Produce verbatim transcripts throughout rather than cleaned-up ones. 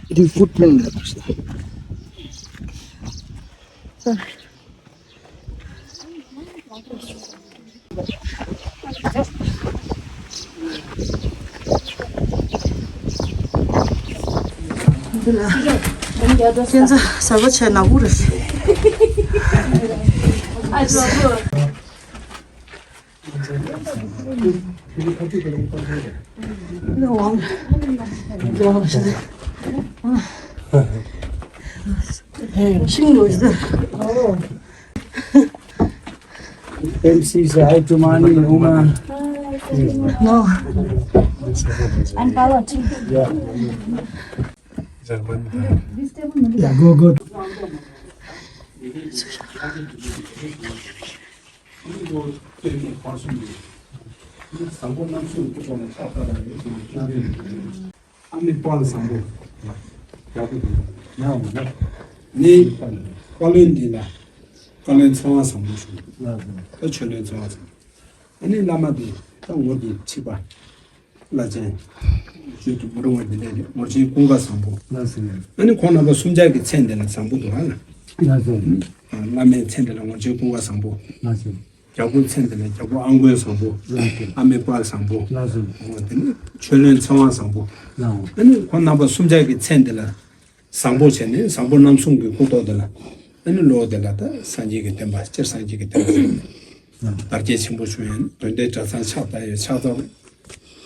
It is footprint. འདི་ལ་ཁྱེད་ཚོ་གསར་པ་ཆེ་ནག་པོ་རེད། M Cs, hi to Mani, Uma. No. And Pawan too. Yeah. Yeah, go, go. ཨ་མའི་དཔལ་བཟང་པོ། ནི་བཀའ་བློན་འདི་ལ་བཀའ་བློན་ཚེ་དབང་བཟང་པོ་ཞུ། ད་ཆོས་བློན་ཚེ་དབང་བཟང་པོ། ཨ་ནི་བླ་མ་འདི་ད་ངོར་གྱི་ཁྲི་པ་བླ་ཆེན་བརྗོད་དུ་མི་རུང་བ་འདི་འདྲ་རེད། ངོར་ཆེན་ཀུན་དགའ་བཟང་པོ། ཨ་ནི་ཁོང་རྣམ་པ་གསུམ་ཆར་གྱི་མཚན་འདི་ལ་བཟང་པོ་འདུག་ཨ་ལ། བླ་མའི་མཚན་འདི་ལ་ངོར་ཆེན་ཀུན་དགའ་བཟང་པོ། རྒྱལ་པོའི་མཚན་དེ་ལ་རྒྱལ་པོ་ཨ་མགོན་བཟང་པོ། ལགས་སོ། ཨ་མའི་དཔལ་བཟང་པོ། ལགས་སོ། འོ་དེ་ནི་ཆོས་བློན་ཚེ་དབང་བཟང་པོ། ལགས་འོ། ཨ་ནི་ཁོང་རྣམ་པ་གསུམ་ཆར་གྱི་མཚན་དེ་ལ་བཟང་པོ་བྱས་ནས་བཟང་པོ་རྣམ་གསུམ་གྱི་སྐུ་ཐོག་དེ་ལ་ཨ་ནི་ལོ་དེ་ལ་ད་སངས་རྒྱས་ཀྱི་བསྟན་པ་སྤྱིར་སངས་རྒྱས་ཀྱི་བསྟན་པ་ཞིག་ལགས། དར་རྒྱས་ཆེན་པོ་བྱུང་ཡང་དོན་ལྡན་གྲྭ་ཚང་ཕྱག་བཏབ་ཡོད། ཕྱག་རྩ་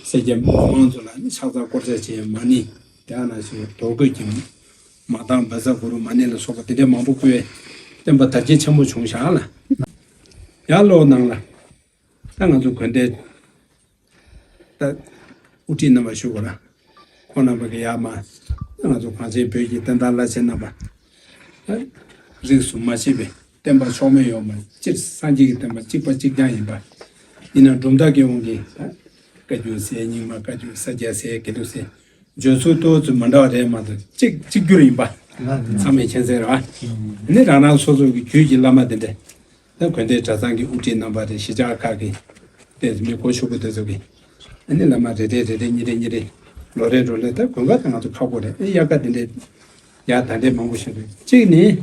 སེར་སྐྱ་མང་ཚོ་ལ་ནི་ཕྱག་རྩ་བསྐོར་བྱ་བྱེད་ཡང་མ་ཎི་དེ་ཡང་ན་ཞིག་རྡོ་བརྐོས་ཀྱི་མ་དང་བཛྲ་གུ་རུ་མ་ཎི་ལ་སོགས་པ་དེ་འདྲའི་མང་པོ་བརྐོས། བསྟན་པ་དར་རྒྱས་ཆེན་པོ་བྱུང་བཞག་ལ། ཡར་ལོག་ནང་ལ། ད་ང་ཚོ་དགོན་སྡེ་ད་དབུ་ཁྲིད་རྣམ་པ་ཞུ་དགོས་ལ། ཁོང་རྣམ་པ་གི་ཡར་མར་ད་ང་ཚོ་གངས་ཅན་བོད་ཀྱི་བསྟན་དར་བླ་ཆེན་རྣམ་པ་ད་རིས་སུ་མ་ཆད་པའི་བསྟན་པ་ཕྱོགས་མེད་ཡོང་བ་སྤྱིར་སངས་རྒྱས་ཀྱི་བསྟན་པ་གཅིག་པ་གཅིག་རྐྱང་ཡིན་པ། ཡིན་ན་གྲུབ་མཐའ་དགེ་བ་གི་ད་བཀའ་འགྱུར་ཟེར་རྙིང་མ་བཀའ་འགྱུར་ས་སྐྱ་ཟེར་དགེ་ལུགས་ཟེར་བརྗོད་ཚུལ་གཏོད་ཚུལ་མ་འདྲ་བ་རེད་མ་གཏོགས་གཅིག་གཅིག་གྱུར་ཡིན་པ་ཚང་མས་མཁྱེན་གསལ་རེད་བ། ནི་རང་རང་སོ་སོ་གི་རྒྱུད་ཀྱི་བླ་མ་དེ་འདྲ། ད་དགོན་སྡེ་གྲྭ་ཚང་གི་དབུ་ཁྲིད་རྣམ་པ་རེད། གཞིས་ཆགས་ཁག་གི་ཏེ་མི་སྒོ་ཕྱུག་པོ་དེ་ཚོ་གི་ཨ་ནི་བླ་མ་རེ་རེ་རེ་རེ་གཉིས་རེ་གཉིས་རེ་ལོ་རེ་ལོ་རེ་ད་དགོན་པ་དང་ང་ཚོ་ཁག་པོ་རེད། ཨེ་དབྱར་ཁ་དེ་འདྲའི་ཡར་ད་འདྲའི་མང་པོ་ཞིག་རེད། གཅིག་ནི་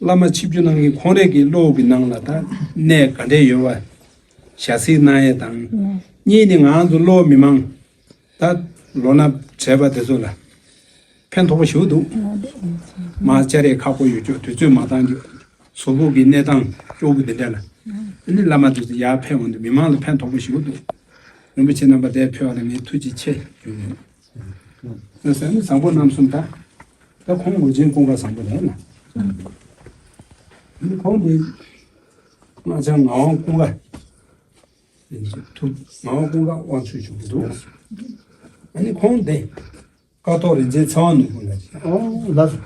བླ་མ་ཆིབས་བསྒྱུར་གནང་མཁན་ཁོང་རང་གི་སློབ་གི་ནང་ལ་ད་གནས་ག་འདྲས་ཡོད་པ་ཞལ་གཟིགས་གནང་ཡས་དང་། གཉིས་ནི་ང་ཚོ་སློབ་མི་མང་ད་ལོ་ན་བགྲེས་པ་དེ་ཚོ་ལ་ཕན་ཐོགས་པོ་ཞིག་འདུག་མར་བཅར་ཡས་ཁག་པོ་ཡོད་ཀྱོག་དུས་ཚོད་མ་འདང་ཀྱོག་གཟུགས་པོ་གི་གནས་སྟངས་སྐྱོ་པོ་འདི་འདྲ་ལ། ཨ་ནི་བླ་མ་དེ་ཚོ་ཡར་ཕེབས་འོང་དུས་མི་མང་ལ་ཕན་ཐོགས་པོ་ཞིག་འདུག་རིན་པོ་ཆེ་རྣམ་པ་དེར་ཕེབས་པ་ལ་ངས་ཐུགས་རྗེ་ཆེ་ཞུ་ཡོད། ཨ་ནི་བཟང་པོ་རྣམ་གསུམ་ད། ད་ཁོང་ངོར་ཆེན་ཀུན་དགའ་བཟང་པོ་རེད་ལ། ཨ་ནི་ཁོང་དེ་སྔགས་འཆང་ངག་དབང་ཀུན་དགའ། ཐུབ་ངག་དབང་ཀུན་དགའ་དབང་ཕྱུག་བྱུང་འདུག་ཨ་ནི་ཁོང་དེ། ཀཿཐོག་རིག་འཛིན་ཚེ་དབང་ནོར་བུ་ལ་རེད། ཨོ་ལགས་སོ།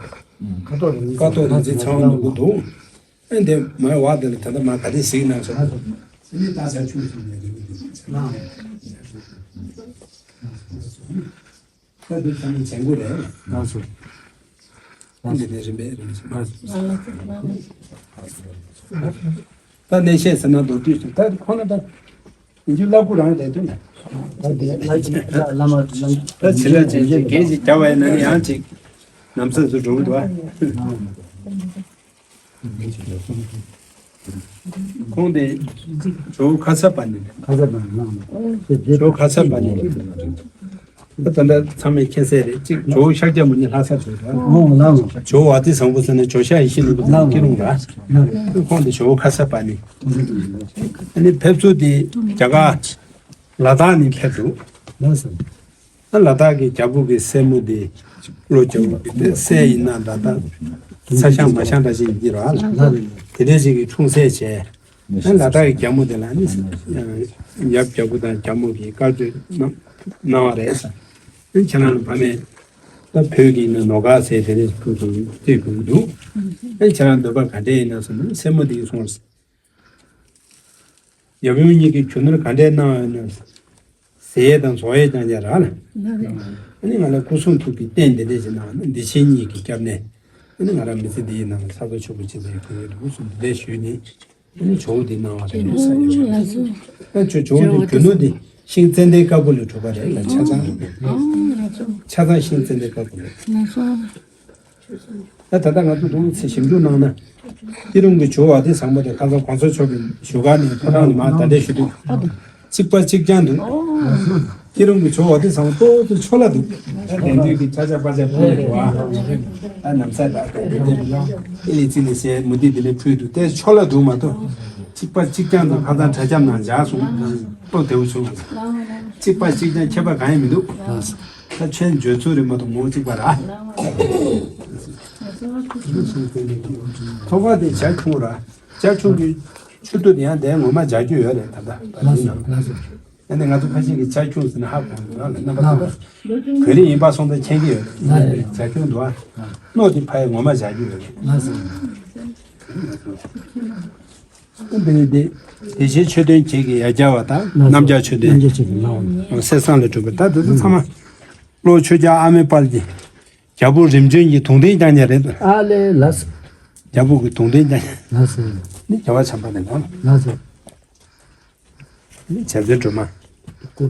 ཀཿཐོག་རིག་འཛིན་ཀཿཐོག་རིག་འཛིན་ཚེ་དབང་ནོར་བུ་འདུག་ཨ་འདི་མའི་བར་དེ་ལ་ད་ལྟ་མ་ག་དེ་གཟིགས་གནང་སོང་། ཨ་ནི་ད་ཆ་ཆུང་སོང་ནས་རིག་འཛིན་ཚེ་དབང་། ད་འདི་ཚང་མ་བྱེད་དགོས་རེད། ལགས་སོ། ཨ་འདི་ནས་རིམ་པས་རིམ་པས། ད་གནས་བཤད་ཟེར་ན་མདོར་བསྡུས་སུ་ད་ཁོ་ན་ད། ཡིན་རྒྱུ་བླ་སྐུ་རང་རེད་འདུག་ན། ད་དེ་བླ་ཆེན་བླ་བླ་མ་ད་བྱེད་ལ་བྱེད་ཅིག་གལ་ཅིག་བྱ་བ་ཡིན་ན་ནི་ཡང་ཅིག་ནམ་ཟླ་ཚོ་འགྲོ་གི་འདུག་ཨ། ཁོང་དེ་ཇོ་བོ་ཁ་ས་པ་ཎི། ཁ་ས་པ་ཎི་ལགས། ཇོ་བོ་ཁ་ས་པ་ཎི། ད་ལྟ་ཚང་མས་མཁྱེན་གསལ་རེད། གཅིག་ཇོ་བོ་ཤཱཀྱ་མུ་ནེ་ལྷ་ས་ཇོ་བོ། ཨོ་ལགས། ཇོ་བོ་ཝ་ཏི་བཟང་པོ་ཟེར་ན་ཇོ་ཤཱཀ་ཡེ་ཤེས་ནོར་བུ་ལགས། སྐྱིད་ལུང་ར། ཁོང་དེ་ཇོ་བོ་ཁ་ས་པ་ཎི། ཨ་ནི་ཕེབས་བསུ་དེ་རྒྱ་གར་ལ་དྭགས་ནས་ཕེབས་འདུག་ལགས་སོ། ཨ་ལ་དྭགས་ཀྱི་རྒྱལ་པོ་གི་སྲས་མོ་དེ་བློ་རྒྱ་བོ་གི་སྲས་ཡིན་ན་ལ་དྭགས་ས་ཞང་མ་ཞང་འདྲ་ཞིག་ཡིན་གྱི་ར། དེ་འདྲ་ཞིག་གི་འཁྲུངས་སྲས་བྱས། ཨ་ལ་དྭགས་ཀྱི་རྒྱལ་མོ་དེ་ལ་ནི་ཡབ་རྒྱལ་པོ་དང་རྒྱལ་མོ་གིས་བཀའ་ཆོས་གནང་གནང་བ་རེད་ས། ཨ་ཁྱེད་རང་ལ་ཕ་མས་ད་བོད་ཀྱི་ནི་ནོར་དཀར་ཟེར་དེ་རེ་ཕུལ་དུ་སྟེར་དགོས་ཀྱི་འདུག་ཨ་ཁྱེད་རང་འདོད་པ་ག་འདྲས་ཡིན་ན་ཟེར་ན་སྲས་མོ་དེ་གིས་གསུངས། ཡབ་ཡུམ་གཉིས་ཀྱིས་རྒྱུ་ནོར་ག་འདྲས་གནང་ཡོད་ན། ཟས་ཡས་དང་བཙོང་ཡས་རྐྱང་རྐྱང་རག་ལ། ཨ་ནི་ང་ལ་སྐུ་གསུང་ཐུགས་ཀྱི་རྟེན་འདི་འདྲས་ཞིག་གནང་ན་འདི་ཕྱི་གཉིས་ཀྱི་སྐྱབས་གནས། ཨ་ནི་ང་རང་མི་ཚེ་འདིའི་ནང་ལ་ཚ་ཚ་ཆོག་པོ་ཅིག་བསྡད་དགོས་ཡོད་འདུག་གསུངས་འདི་འདྲས་ཞུས་ནས། ཨ་ནི་ཇོ་བོ་འདི་གནང་བ་རེད་ས་ཡོད། ཨ་ཇོ་ཇོ་བོ་འདི་རྒྱུ་ནོར་འདི་ཤིང་ཙན་དན་དཀར་པོ་ལས་གྲུབ་པ་རེད་ལ་ཆ་ཚང་། ཆ་ཚང་ཤིང་ཙན་དན་དཀར་པོ་རེད། ད་ད་ལྟ་ང་ཚོ་དུང་ཚེ་ཞིབ་འཇུག་གནང་ན། སྐྱིད་རུང་གི་ཇོ་བོ་དེ་བཟང་པོ་དེ་ཁ་སང་གོང་ས་མཆོག་གི་བཞུགས་སྒར་ནས་ཕོ་བྲང་ནས་མར་གདན་འདྲེན་ཞུས་དུས། གཅིག་པ་གཅིག་རྐྱང་འདུག་སྐྱིད་རུང་གི་ཇོ་བོ་དེ་བཟང་པོ་ཏོག་ཙམ་ཆོ་ལ་འདུག་ད་དེང་དུས་ཀྱི་ཆ་ཆ་པ་ཆ་ཕུལ་འདུག་ཨ། ཨ་ནམ་ས་ད་ཨི་ལི་ཙི་ལི་སའི་མུ་ཏིག་དེ་ནས་ཕུལ་འདུག་དེ་ཆོ་ལ་འདུག་མ་གཏོགས། གཅིག་པ་གཅིག་རྐྱང་འདུག་ཁ་སང་གྲྭ་ཁྱབ་ནང་འཇགས་སོང་། ཏོག་དེའུ་བྱུང་། གཅིག་པ་གཅིག་རྐྱང་ཁྱད་པར་གང་ཡང་མི་འདུག་ད་ཁྱོད་འཇོལ་ཚུལ་རེད་མ་གཏོགས་ངོ་བོ་གཅིག་པ་ར། ཐོག་ཁ་དེ་བྱ་ཁྱུང་ར། བྱ་ཁྱུང་གི་ཆུ་ཏོ་དེ་ཡང་དེ་ངོ་མ་བྱ་རྒྱུ་ཡོད་རེད་ད་ལྟ་ད་ལྟ་ཡིན་ནམ། ཨ་ནི་ང་ཚོ་ཕ་ཤིང་གི་བྱ་ཁྱུང་ཟེར་ན་ཧ་གོ་མི་འདུག་ལ་རྣམ་པ་ཚོ་བོད་རིགས་ཡིན་པ་སོང་ཙང་མཁྱེན་གྱི་ཡོད་རེད། བྱ་ཁྱུང་འདུག་ཨ། རྣོ་དེ་ཕ་ཡི་ངོ་མ་བྱ་རྒྱུ་ཡོད་རེད། འདི་ནི་འདི། བདེ་ཆེན་མཆོད་རྟེན་བྱེད་ཀྱི་ཡ་རྒྱལ་བ་དང་རྣམ་རྒྱལ་མཆོད་རྟེན། རྣམ་རྒྱལ་མཆོད་རྟེན་ལའོ། གསེར་ཟངས་ལས་གྲུབ་པའི་ད་འདི་ཚོ་ཚང་མ། ལྷོ་ཆོས་རྒྱལ་ཨ་མེ་དཔལ་གྱི། རྒྱལ་པོ་རིམ་བྱོན་གྱི་གདུང་རྟེན་རྐྱང་རྐྱང་རེད་འདུག་ཨ་ལས་ལགས་སོ། རྒྱལ་པོ་གི་གདུང་རྟེན་རྐྱང་རྐྱང་། ལགས་སོ། ནི་རྒྱལ་བ་བྱམས་པ་ནས་ལགས། ལགས་སོ། ནི་བྱ་རྫའི་སྒྲོལ་མ། ཀུ་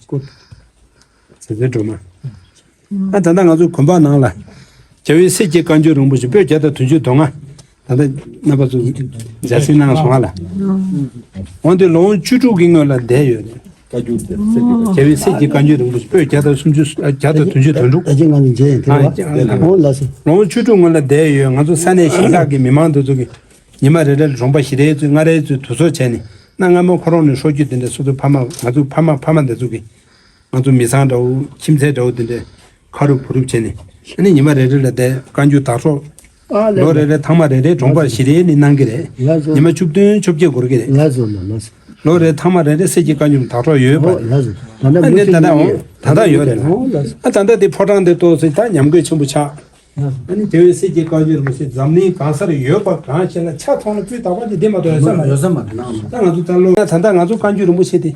ཀུ། བྱ་རྫའི་སྒྲོལ་མ། ཨ་ད་ལྟ་ང་ཚོ་དགོན་པ་ནང་ལ། རྒྱལ་བའི་སྲས་ཀྱི་བཀའ་འགྱུར་རིན་པོ་ཆེ་པོད་བརྒྱ་དང་བདུན་ཅུ་དོན་ལྔ། ད་ལྟ་རྣམ་པ་ཚོ་མཇལ་སེང་གནང་སོང་ང་ལ། འོན་ཏེ་ལོ་ངོ་བཅུ་དྲུག་གི་སྔོན་ལ་འདས་ཡོད་རེད། བཀའ་འགྱུར་དེ་སྲས་ཀྱི་བཀའ་རྒྱལ་བའི་སྲས་ཀྱི་བཀའ་འགྱུར་རིན་པོ་ཆེ་པོད་བརྒྱ་དང་སུམ་ཅུ་བརྒྱ་དང་བདུན་ཅུ་དོན་དྲུག་ཨ་ཅེ་ང་ནི་མཇལ་ཡིན་དེ་ཨ་བ། ཨ་ཨ་ཨོ་ལགས་སོ། ལོ་ངོ་བཅུ་དྲུག་སྔོན་ལ་འདས་ཡོད། ང་ཚོ་ས་གནས་གཞན་དག་གི་མི་མང་དེ་ཚོ་གིས་ཉི་མ་རེ་རེ་ལ་གྲོང་པ་བཞི་རེའི་ཚོད་ལྔ་རེའི་ཚོད་དུས་ཚོད་བྱས་ནས་གནའ་སྔ་མོ་ཁོ་རང་ནས་ཧྲོ་རྒྱུ་དེ་འདྲ་སོ་སོའི་ཕ་མ་ང་ཚོ་ཕ་མ་ཕ་མ་དེ་ཚོ་གིས་ང་ཚོ་མི་ཚང་འདྲ་བོ་ཁྱིམ་མཚེས་འདྲ་བོ་དེ་འདྲ་ཁ་རུབ་བུ་རུབ་བྱས་ནས་ཨ་ནི་ཉི་མ་རེ་རེ་ལ་དེ་བཀའ་འགྱུར་དག་སོགས། ཨ་ལས་ལོ་རེ་རེ་ཐེངས་མ་རེ་རེ་གྲོང་པ་བཞི་རེ་ནས་གནང་གི་རེད། ལགས་སོ། ཉི་མ་བཅུ་བདུན་བཅོ་བརྒྱད་འགོར་གི་རེད། ལགས་སོ་ལགས་སོ། ལོ་རེ་ཐེངས་མ་རེ་རེ་སྲས་ཀྱི་བཀའ་འགྱུར་དག་སོགས་ཡོད་པ་རེད། ལགས་སོ། ད་ལྟ་ཨ་ནི་ད་ལྟ་འོང་ད་ལྟ་ཡོད་རེད་ལ། ཨོ་ལགས་སོ། ཨ་ད་ལྟ་དེ་ཕོ་བྲང་དེ་གཏོར་ཚེ་ད་ཉམས་རྒུད་ཆེན་པོ་ཆགས། ཨ་ནི་རྒྱལ་བའི་སྲས་ཀྱི་བཀའ་འགྱུར་རིན་པོ་ཆེ་འཛམ་གླིང་གང་སར་ཡོད་པ་གང་ཞིག་ལ་ཆ་ཚང་ལ་སྤུས་དག་པ་ཅིག་འདི་མ་གཏོགས་ཡོད་ས་མ་རེད། ཡོད་ས་མ་རེད་ནང་ལ། ད་ང་ཚོ་ད་ལོ་ད་ལྟ་ང་ཚོ་བཀའ་འགྱུར་རིན་པོ་ཆེ་དེ་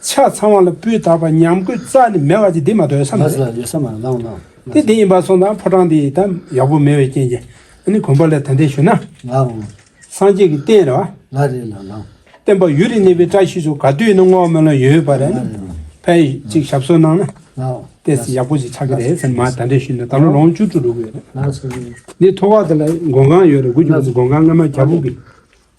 ཆ་ཚང་བ་ལ་སྤུས་དག་པ་ཉམས་རྒུད་རྩ་ནས་མེད་པ་ཅིག་འདི་མ་གཏོགས་ཡོད་ས་མ་ལགས་རེད། སོ་ལགས་ཡོད་ས་མ་རེད་ལགས་ལགས། དེ་དེ་ཡིན་པ་སོང་ཙང་ཕོ་བྲང་འདི་ད་ཡག་པོ་མེད་པའི་རྐྱེན་གྱིས་ཨ་ནི་དགོན་པ་ལ་ད་འདྲས་ཞུ་ན། ལགས་འོང་། སངས་རྒྱས་ཀྱི་རྟེན་རེད་བ། ལགས་རེད་ལགས་ལགས། བསྟན་པ་ཡུན་རིང་གནས་པའི་བཀྲ་ཤིས་ཤོག་ག་དུས་ཡིན་ན་བསྔོ་བ་སྨོན་ལམ་ཡོད་ཡོད་པ་རེད། ལགས་རེད་ལགས། ཕན་ཡོན་ཅིག་ཞབས་སོར་གནང་ན། ལགས་འོང་། ཏོག་ཙམ་ཡག་པོ་ཞིག་ཆགས་ཀྱི་རེད་ཟེར་མ་ད་འདྲས་ཞུས་ནས་ད་ལོ་ལོ་ངོ་བཅུ་དྲུག་འགྲོ་གི་ཡོད་རེད། ལགས་སོ། འདི་ཐོག་ཁ་དེ་ལ་མགོན་ཁང་ཡོད་རེད། དགུ་བཅུ་ལགས་སོ། མགོན་ཁང་སྔ་མ་རྒྱལ་པོ་གི་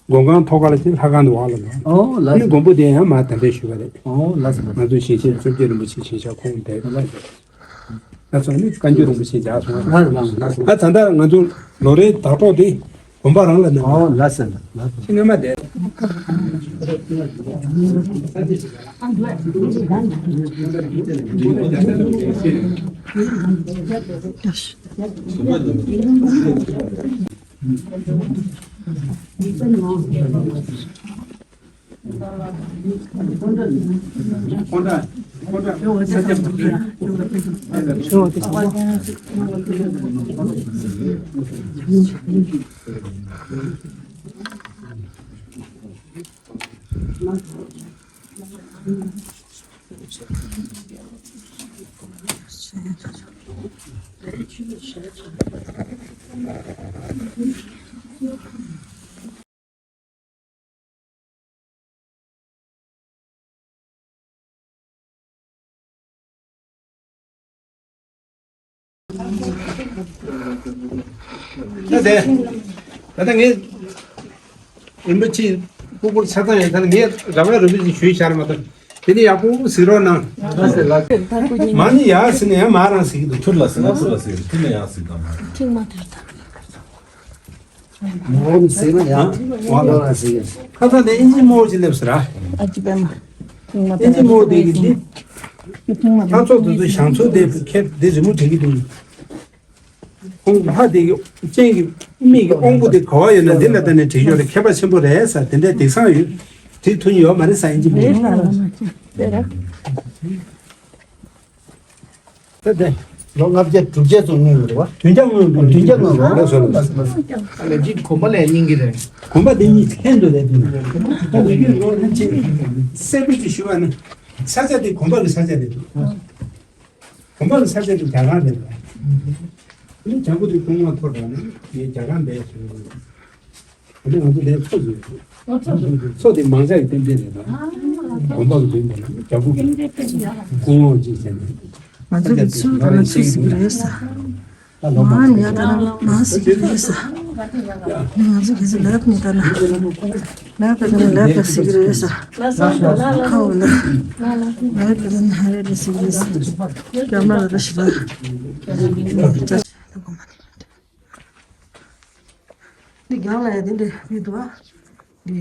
མགོན་ཁང་ཐོག་ཁ་ལ་ཅིག་ལྷ་ཁང་དུ་བག་ལ་འགྲོ། ཨོ་ལགས་སོ། ཨ་ནི་མགོན་པོ་དེ་ཡང་མ་ད་འདྲས་ཞུས་པ་རེད། ཨོ་ལགས་སོ་ལགས་སོ། ང་ཚོ་ཞིང་ཆེན་བཅོ་བརྒྱད་རིན་པོ་ཆེ་ཞིང་གཤེགས་ཁོང་དེ་ལ་ལགས་སོ། ང་ཚོ་ནི་བཀའ་འགྱུར་རིན་པོ་ཆེ་རྒྱག་སོང་། ལགས་ལགས་ལགས། ཨ་ད་ལྟ་ང་ཚོ་ལོ་རེའི་བརྡ་དོག་དེ་དགོན་པ་རང་ལ་གནང་། ཨོ་ལགས་སོ་ལགས། ཤི་ངེས་མ་བསྡད། ད་དེ། ད་ལྟ་ངས་རིན་པོ་ཆེ་སྤུ་གུར་ཆ་ཚང་ཡོད་ད་ལ་ངས་རང་ལ་རིན་པོ་ཆེ་ཞུས་བཞག་མ་གཏོགས་དེ་ནི་ཡག་པོ་གཟིགས་རོགས་གནང་། མ་ནི་ཡག་ཟེར་ན་ཡང་མ་རང་གཟིགས་ཀྱི་འདུག་ཐུར་ལ་ཟེར་ན་ཐུར་ལ་ཟེར་ཐུར་ན་ཡག་གཟིགས་དང་མ་རེད། ཁྲིག་མ་ཐུར་དང་། མོ་ཟེར་ན་ཡང་ཝང་ལོ་ལ་ཟེར། ཁ་ས་དེ་ཨིན་ཇི་མོ་ཅི་སླེབས་ཟེར་ཨ། ཨ་ཅི་པད་མ། ཨིན་ཇི་མོ་དེ་གི་འདི། ལྷ་ཚོགས་དེ་ཚོ་ཞང་ཚོགས་དེ་ཁྱེད་དེ་རི་མོ་བྲིས་ཀྱི་འདུག་ཁོང་ལྷ་དེ་གི་སྤྱན་གྱི་མིག་གི་དབང་པོ་དེ་ག་བ་ཡོད་ན་འདི་ལ་ལྟ་ནས་བྲིས་ཡོད་རེད། མཁས་པ་ཆེན་པོ་རེད་ཟེར་དེ་འདྲའི་དེང་སང་ཡོད་བྲིས་ཐུབ་ཡོད་མ་རེད་ཟེར་ཨིན་ཇི་མི་རེད། ད་དེ་ལོ་ལྔ་བརྒྱ་དྲུག་བརྒྱ་ཙམ་སྔོན་རེད་བ། བདུན་བརྒྱ་སྔོན་འགྲོ། བདུན་བརྒྱ་སྔོན་རེད། ལགས་སོ་ལགས་སོ། ཨ་ལས་ཅིག་གོམ་པ་ལས་རྙིང་གི་རེད། གོམ་པ་དེ་གཉིས་ལྷན་དུ་རེད་དེ་ནི། ད་ལས་ཀྱི་ལོ་ལྷན་ཅིག་གསལ་པོ་ཅིག་ཞུ་བ་ནི་ས་ཆ་དེ་གོམ་པ་གི་ས་ཆ་རེད་འདུག་གོམ་པ་གི་ས་ཆ་དེ་རྒྱ་གར་རེད་འདུག་ཨ་ནི་ལྗང་གུ་དེ་སྐུ་ངོ་ཐོར་ར་ནི་ངས་རྒྱ་གར་འདས་སོང་། ཨ་ནི་ང་ཚོ་དེ་མཚོ་ཟེར། མཚོ་དེ་མང་ཚ་ཡི་རྟེན་འབྲེལ་རེད་ད། དགོན་པ་གི་མདུན་དེ་ན་རྒྱ་བོད་ཀྱི་སྐུ་ངོ་ཅིག་བྱས་ནས། ང་ཚོ་གི་ཚུལ་དང་ཚུལ་ཟིག་རེད་ས། མ་ནི་ཡ་ད་ན་མ་ཟིག་རེད་ས། ང་ཚོ་གི་ཚུལ་ལབ་ནི་ད་ན། ལབ་ད་ན་ལབ་ད་ཟིག་རེད་ས། ཁ་འོ་ན། ལབ་ད་ན་ཧ་རེ་རེ་ཟིག་རེད་ས། སྐྱབས་མ་ལ་ར་ཤི་ལ། འདི་རྒྱང་ལ་ཡ་དེ་འདྲ་མི་འདུག་ཨ། འདི་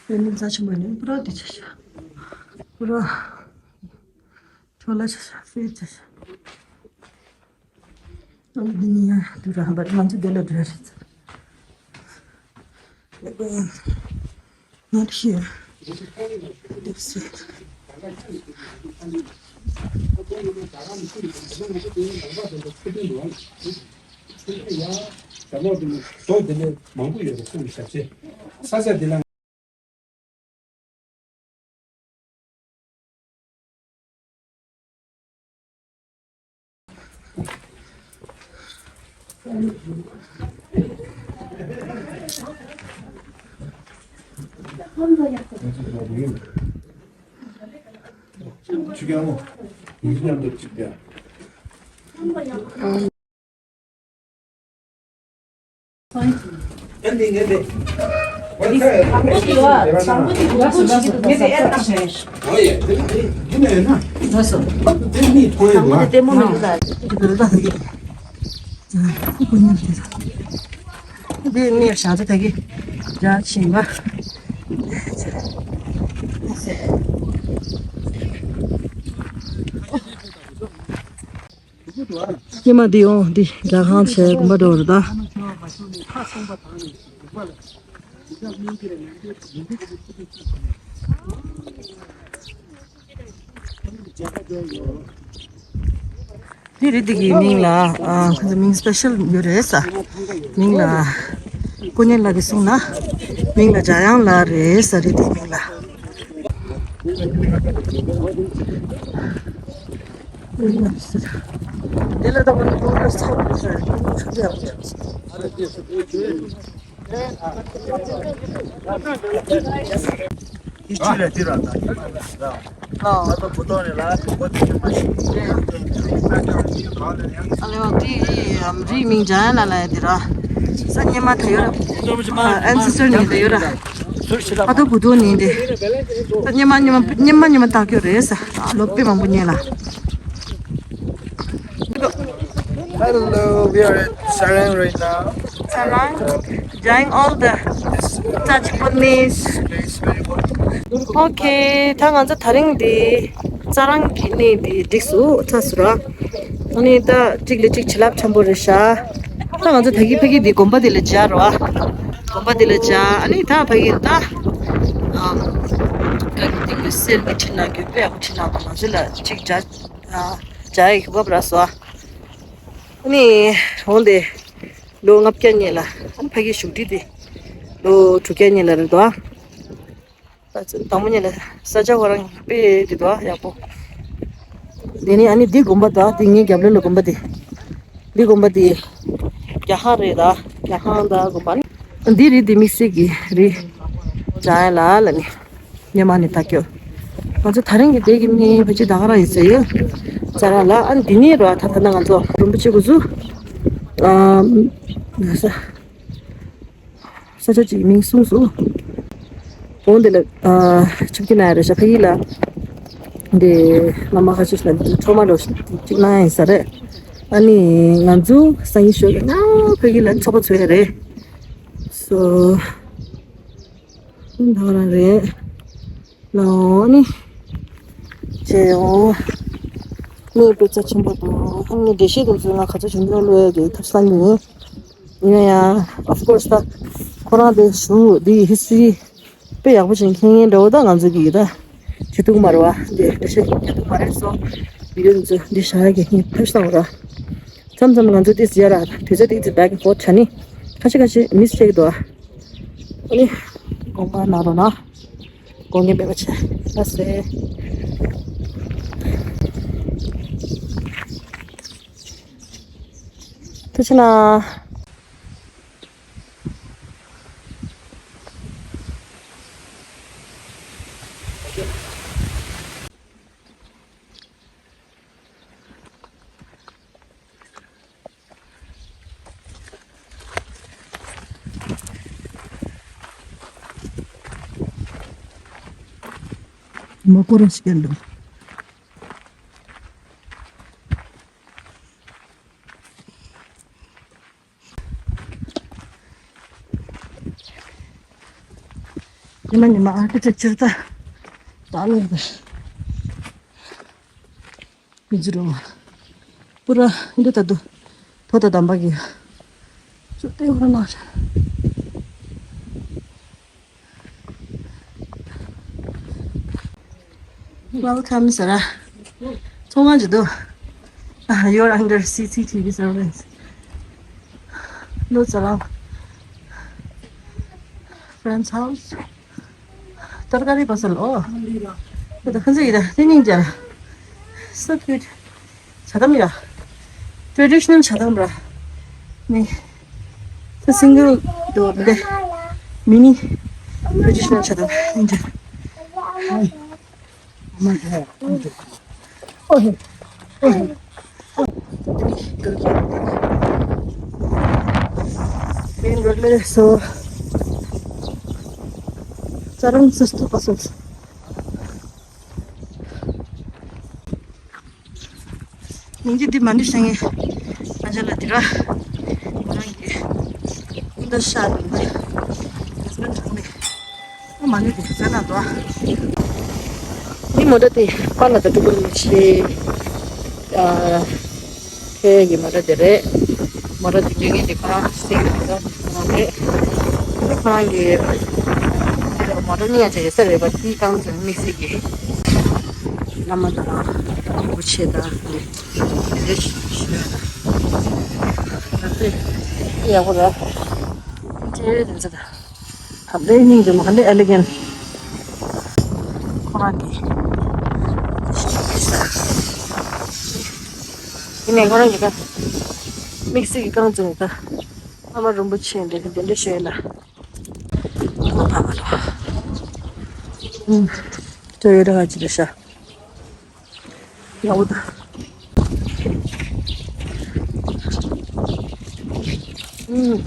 དཔེ་མི་རྩ་ཆེན་པོ་ནི་པུ་ར་དེ་ཆ་ཤ། པུ་ར། ཁྲོ་ལ་ཆ་ཤ་ཧྥེ་ཆ་ཤ། ཨ་འདི་ནི་ཡ་དུ་ར་འབར་ང་ཚོ་དེ་ལ་འགྲོ་ཡ་རེད། Not here. That's it. སྙེ་མ་འདི་ཡོང་འདི་རྒྱ་ཁང་ཆེ་དགོན་པ་འགྲོ་རུ་ད། འདི་རི་འདི་གི་མིང་ལ་ཨ་ཁོ་ཚོ་མིང་སི་པེ་ཤལ་ཡོད་རེད་ས། མིང་ལ་ཀོ་ཉན་ལ་གི་གསུང་ན་མིང་ལ་འཇམ་དབྱངས་ལ་རེད་ས་རི་འདི་མིང་ལ། དེ་ལ་ད་བར་དུ་ཀོང་ཀྲེས་ཚོགས་པ་ཟེར་ཆུ་ལས་ཡག་པོ་ཡོད། དེ་ཆུ་ལས་དེ་ར་ད་ད་ད་ད་བུ་ཏོ་ནས་ལ་དུ་བོ་དེ་ཆུ་མ་ཤི། ཨ་ལེ་བ་དེ་རི་མིང་འཇམ་དབྱངས་ལ་ལ་ཡ་དེ་ར་ས་སྙེ་མ་ད་ཡོད་ར། ཨན་སི་སི་ཊར་ནས་ད་ཡོད་ར། ཨ་ཏོ་བུ་ཏོ་ནས་དེ་ས་སྙེ་མ་སྙེ་མ་སྙེ་མ་སྙེ་མ་ད་ཀྱོ་རེད་ས། ལོ་དཔེ་མང་པོ་རྙེད་ལ། Hello, we are at Sarang right now. Sarang, enjoying all the Chachi ponies. Okay, ད་ང་ཚོ་དེ་རིང་འདི་རྩྭ་རང་གི་གནས་འདི་འགྲིག་སུ་ཚ་སུ་ར། ཨ་ནི་ད་གཅིག་ལ་གཅིག་བྱིན་རླབས་ཆེན་པོ་རེད་ཤག་ད་ང་ཚོ་ད་གི་ཕ་གི་འདི་དགོན་པ་འདི་ལ་འཇག་ར། དགོན་པ་འདི་ལ་འཇག་ཨ་ནི་ད་ཕ་གི་ད་ཨ་ད་གི་འདི་གི་གསེར་གི་ཁྲི་ནང་གི་དཔེ་ཡག་པོ་ཁྲི་ནང་དུ་ང་ཚོ་ལ་གཅིག་འཇག་ཨ་འཇག་ཡི་གི་བབ་ར་སོ། ཨ་ནི་འོང་དེ་ལོ་ལྔ་བརྒྱ་སྔོན་ལ་ཨ་ནི་ཕ་གི་བཞུགས་ཁྲི་དེ་ལོ་དྲུག་བརྒྱ་སྔོན་ལ་རེད་དོ། ད་དང་པོ་ཉིད་ལ་ས་ཆ་ཁོ་རང་དཔེ་དེ་འདུག་ཡག་པོ། དེ་ནས་ཨ་ནི་འདི་དགོན་པ་དང་འདི་ངའི་རྒྱབ་ལོགས་ལ་དགོན་པ་དེ། འདི་དགོན་པ་དེ་རྒྱ་ཧང་རེད་ད། རྒྱ་ཧང་དང་དགོན་པ་ནི། འདི་རི་དེ་དམིགས་བསལ་གྱི་རི་འཇམ་དབྱངས་ལ་ལ་ནི་སྙེ་མ་ནི་ད་སྐྱོ། ང་ཚོ་དེ་རིང་གི་དེ་གི་ནི་ཕལ་ཆེར་ད་ག་རང་ཡིན་ཟེར་ཡོད། ཙ་ར་ལ་ཨ་ནི་འདི་ནས་རོ་ད་ད་ན་ང་ཚོ་རིན་པོ་ཆེ་གུ་ཟུ། ཨ། ས་ཆ་གཅིག་མིང་གསུངས་སོང་། འོ་འདི་ལ་ཨ་ཆུ་སྐྱིད་ན་རེ་ཤ་ཕ་ཡི་ལ་འདི་ང་མ་ཁ་ཤས་ལ་འདི་ཁྲོ་མ་རོ་གཅིག་གནང་ཡིན་ས་རེད། ཨ་ནི་ང་ཚོ་སང་ཉིན་ཞོགས་ཀྱི་ང་ཕ་གི་ལ་ཚོགས་པ་ཚོགས་ཡ་རེད། སོ་ད་ག་རང་རེད། ལོ་ནི་ཆེ་ཡོ། གནས་དཔེ་རྩ་ཆེན་པོ་འདུག་ཨ་ནི་འགྲེལ་བཤད་དེ་ཚོ་ང་ག་ཚོད་བྱུང་འདུག་ལོས་ཀྱི་ཐབས་བསམ་གྱི་ཡིན། ཡིན་ན་ཡང་of course ད་ཁོ་རང་དེ་ཞུ་འདི་ཡི་history དཔེ་ཡག་པོ་ཅིག་མཁྱེན་མཁན་འདྲ་བོ་ད་ང་ཚོ་གི་ད་བྱེད་ཐུབ་མ་རེད་བ། འདི་འགྲེལ་བཤད་རྒྱག་ཐུབ་མ་རེད་སོ། video འདི་ཚོ་འདི་བཞག་ཡ་གི་ངས་ཐབས་བསམ་ར། མཚམས་མཚམས་ང་ཚོ་ཏིས་ཡ་ར་དུས་ཚོད་ཏིས་back and forth བྱ་ནི། ཁ་ཤས་ཁ་ཤས་miss བྱེད་ཀྱི་འདུག་ཨ་ནི་དགོངས་པ་གནང་རོགས་གནང་། དགོངས་འགལ་མེད་པ་བྱས་ལ་ཟེར། ཐུགས་རྗེ་གནང་། མ་སྐོར་ར་ཞིག་ཡར་འགྲོ། ཉི་མ་ཉི་མ་ཨར་ཀི་ཊེག་ཅར་ད་ད་ལོ་ད་མི་ཚེ་རོ་པུ་ར་འདི་ད་དུ་ཐོ་ད་དམ་པ་གི་ཚུལ་ཏེ་ཧོ་ན། Welcome ཟེར་ར། ཚོང་ཁང་ཅིག་འདུག་ཨ། You're under C C T V surveillance. ལོ་ཙཱ་བ་friend's house. ཏར་ཀ་རི་པ་སལ་ཨོ། ད་ཁ་ཚ་ཡིན་ད་དེ་སྙིང་རྗེ། So cute. ཇ་དམ་ཡ། Traditional ཇ་དམ་ར། ནི། ད་single door ལེ། mini traditional ཇ་དམ་ཡིན་ད། main road ལེ་སོ། ཚ་རང་སུ་སྟུ་པ་སོ། སྙིང་རྗེ་འདི་མ་འདྲི་ཤ་ངེ་ང་ཅག་ལ་འདི་ར། ང་རང་གི་སྐུ་ཟླ་ཤར་ནས་husband གྲོགས་མེད་ཨ་མ་ནི་འདི་ཚོ་ན་འདུག་འདི་མོ་ཊ་དེ་པ་ན་ད་ཀྲུ་གུ་ཆེ། ཨ། ཁྱེད་ཀྱི་མོ་ཊ་དེ་རེད། མོ་ཊ་དེ་ཉོ་མཁན་དེ་ཁོ་རང་སེང་གེ་དེ་ཁོ་རང་རེད། ཁོ་རང་གི་མོ་ཊ་གཉིས་ཡང་བྱས་ཡོད་ས་རེད་པ། དེའི་རྐང་བཙུན་དམིགས་བསལ་གྱི་བླ་མ་དང་རིན་པོ་ཆེ་དང་དེ་འདྲ་ཞིག་ཞུ་ཡ་ད། ང་ཚོས་ཡག་པོ་ར་ཅེ་རེད་དེ་ཚོ་ད། ད་ལྟའི་སྙིང་རྗེ་མོ་ག་འདྲ་elegant ཁོ་རང་གི་ཡིན་ནའི་ཁོ་རང་གི་ད་དམིགས་བསལ་གྱི་རྐང་བཙུན་ད་བླ་མ་རིན་པོ་ཆེ་འདྲ་གི་དེ་འདྲ་ཞིག་ཡོད་ལ། ཨ་མ་ཕ་མ་ལོ། ཨུམ། ཅོ་ཡོད་ར་ག་ཅི་རེད་ཤག་ཡག་པོ་འདུག་ཨུམ།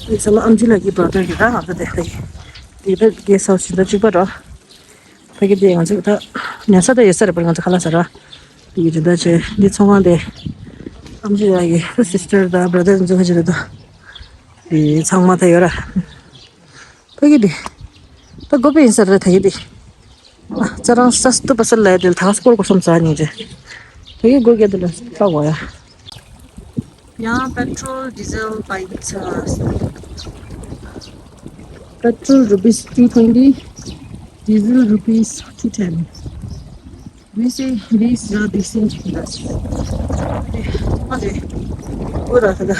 འདི་ཚང་མ་ཨམ་ཆི་ལགས་ཀྱི་brother གི་ད་ང་ཚོ་དེ་ཧེ། འདི་ད་guest house ཞིག་ད་གཅིག་པ་ར། ཕ་གི་དེ་ང་ཚོ་ད་ཉལ་ས་ད་ཡོད་ས་རེད་པ། ང་ཚོ་ཁ་ལག་ཟ་ར། དེ་གི་དེ་ད་བྱས་འདི་ཚོང་ཁང་དེ་ཨམ་ཆི་ལགས་ཀྱི་sister དང་brother ཚོ་ཁ་ཅིག་རེད་འདུག་དེ་ཚང་མ་ད་ཡོད་ར། ཕ་གི་དེ། ད་དགོས་པ་ཡིན་ས་རེད་ད་གི་དེ། ཨ། ཙ་རང་ས་སྟུ་པ་ས་ལ་དེ་ད་སྐོར་སྐོར་སོང་ཙ་ཉིན་རེ། ད་གི་སྒོ་རྒྱག་དེ་ལ་ལྟ་བ་ཡ། ཡང་petrol diesel བ་ཡིན་ཙ། Petrol rupees two twenty, diesel rupees two ten. They say these are decent price. ཨ་རེ། འོ་ར་ད་ད།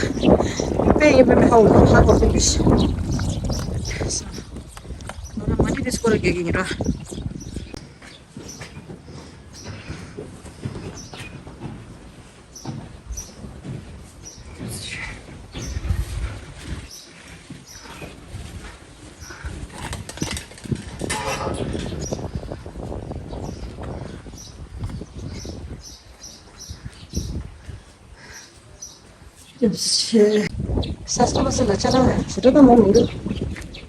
དཔེ་ཡིན་པའི་མི་ཧ་གོ་ཧ་གོ་ཐུབ་པའི་ཤི། ང་རང་མ་ཎི་དེ་སྐོར་ར་རྒྱག་གི་ཡིན་ར། ཤེ། ས་སྟོང་སེ་ལ་ཅ་ལག་ཞེ་དྲག་ད་མང་མི་འདུག་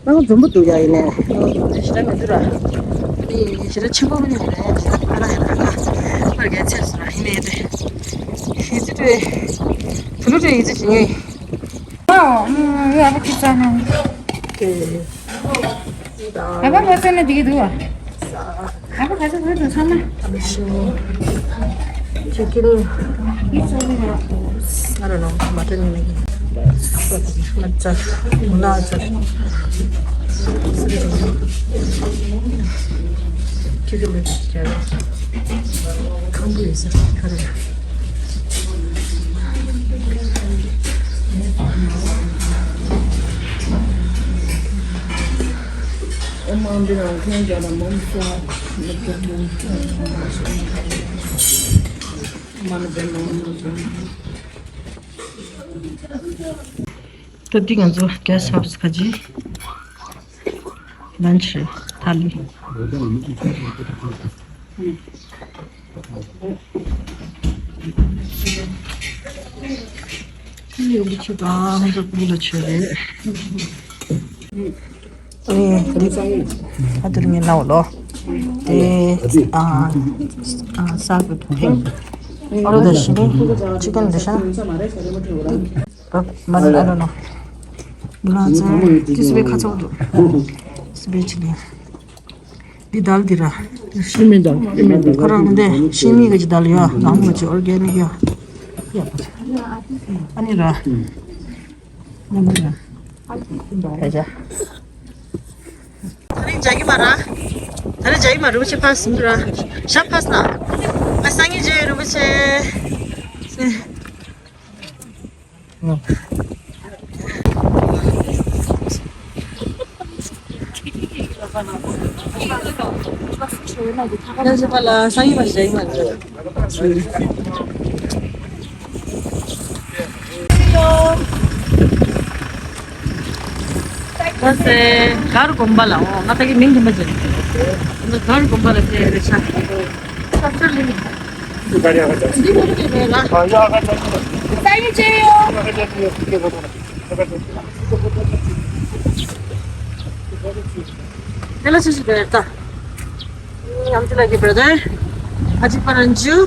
ང་ཚོ་འཛོམས་པོ་འདུག་ཡ་ཡིན་ནས། ཞེ་དྲག་མི་འདུག་ར། ཨ་ནི་ཞེ་དྲག་ཆེན་པོ་མི་ཡོང་ནས་ཞེ་དྲག་ཁ་ལག་ཡ་ལ་ཁ་ཁར་རྒྱ་ཆེ་སོང་ར་ཡིན་ནས་དེ། ཡི་ཙི་དེ། བུ་ལུ་དེ་ཡི་ཙི་ཞིག་ངེས། ཨ་ཨ་ཨ་ཨ་ཁི་ཙ་ན། ཨེ། ཨ་ཕ་ཁ་སེ་ན་དེ་གི་འདུག་བ། ཨ་ཕ་ཁ་སེ་ཁོའི་དུ་ཚང་མ། ཨ་ཕ་ཤོ། ཅི་ཀིན། ཨི་ཚོ་ནི་ང་། I don't know. མ་ཏན་ནི། མ་ཙ། མུ་ན་ཙ། ཅི་ཀིན་མི་ཅ། ཁམ་བུ་ཡོད་ས་ཁ་རེ། ད་འདི་ང་ཚོ་གེ་སི་ཊི་ཧའུ་སི་ཁ་ཅིག་ལན་ཆི་རེད། ཐ་ལི། ཡོང་གི་ཆུ་དང་ང་ཚོ་ཀུ་ལ་ཆུ་རེད། ཨ་དུ་རིང་ངེ་ནའོ་ལོ། དེ་ཨ་ཨ་ས་གི་ཐིང་། ཨོ་རོ་ད་ཤི་ནི་ཅི་ཀན་དི་ཤ། མ་རེད། ཨ་རོ་ནོ། ང་ཚོ་དེ་སི་བེ་ཁ་ཚོགས་འདུག་སི་བེ་ཆི་ལི། འདི་དལ་འདི་ར། ཤི་མི་འདུག་ཤི་མི་འདུག་ཁོ་རང་འདི་ཤི་མི་གི་ཅི་དལ་ཡོད། ནང་མི་ཅི་ཨོར་གེ་ནིག་ཡོད། ཨ་ནི་ར། ཨ་ནི་ར། ཕེ་ཅ། ད་རིང་འཇའ་གི་མ་ར། ད་རིང་འཇའ་གི་མ་རུ་ཆེ་ཕ་སིན་ར། ཤ་ཕ་སི་ན། ཨ་སང་ཉིན་ཇེ་རུ་ཆེ། ལགས་སེ། གར་དགོན་པ་ལ་འོ་ང་ད་གི་མིང་དུ་མ་བརྗོད། གར་དགོན་པ་ལ་ཕེབས་རེད་ཤག་དེ་ལ་སུ་ཞིག་རེད་ད། ཡང་ཅི་ལ་གི་བར་དོན། ཨ་ཅི་པ་རན་ཇུ།